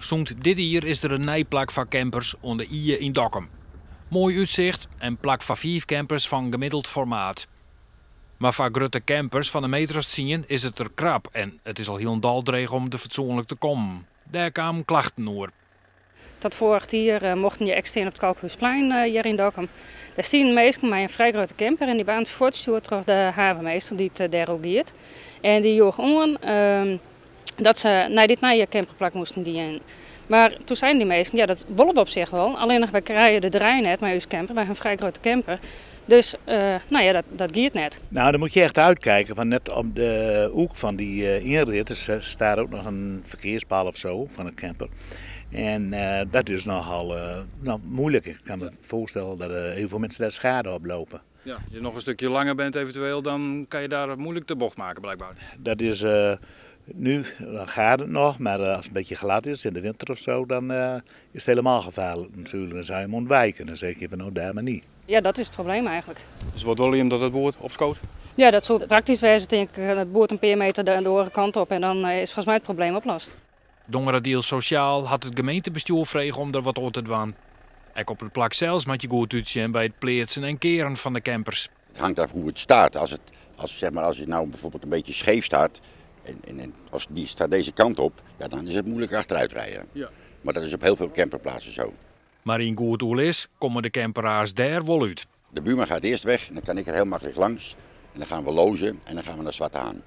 Sûnt dit jier is der in nij plak foar campers oan de Ie yn Dokkum. Moai útsicht en plak foar fiif campers fan gemiddeld formaat. Mar foar grutte campers fan in meter as tsien is it der krap en it is al hielendal dreech om der fatsoenlik te kommen. Dêr kamen klachten oer. Tot foarich jier mochten je ek stean op it Kalkhúsplein hjir yn Dokkum. Dêr stienen minsken mei in frij grutte camper en dy waarden fuortstjoerd troch de havenmeester dy't dêroer giet. En dy joech oan dat se nei dit nije camperplak moasten gean. Mar toen seinen dy minsken, ja, dat wolle we op sich wol, allinnich wy krije de draai net mei ús camper, wy ha in frij grutte camper. Dus no ja, dat giet net. Nou, dan moet je echt uitkijken, want net op de hoek van die inrit staat ook nog een verkeerspaal of zo van een camper. En dat is nogal nou, moeilijk. Ik kan me voorstellen dat heel veel mensen daar schade oplopen. Ja, als je nog een stukje langer bent eventueel, dan kan je daar moeilijk de bocht maken blijkbaar. Dat is nu, dan gaat het nog, maar als het een beetje glad is in de winter of zo, dan is het helemaal gevaarlijk natuurlijk. Dan zou je hem ontwijken. Dan zeg je van nou, daar maar niet. Ja, dat is het probleem eigenlijk. Dus wat wil je hem dat het boerd opskoot? Ja, dat soe praktysk wêze, tink ik. It boerd in pear meter de oare kant op en dan is folgens my it probleem oplost. Dongeradiel Sosjaal hat it gemeentebestjoer frege om der wat oan te dwaan. Ek op it plak sels moat je goed útsjen by it pleatsen en kearen fan de campers. Het hangt af hoe het staat. Als, het, als, zeg maar, als je nou bijvoorbeeld een beetje scheef staat en of die staat deze kant op, ja, dan is het moeilijk achteruit rijden. Maar dat is op heel veel camperplaatsen zo. Mar yn goed oerlis komme de camperaars dêr wol út. De buurman gaat eerst weg en dan kan ik er heel makkelijk langs. En dan gaan we lozen en dan gaan we naar Zwarte Haan.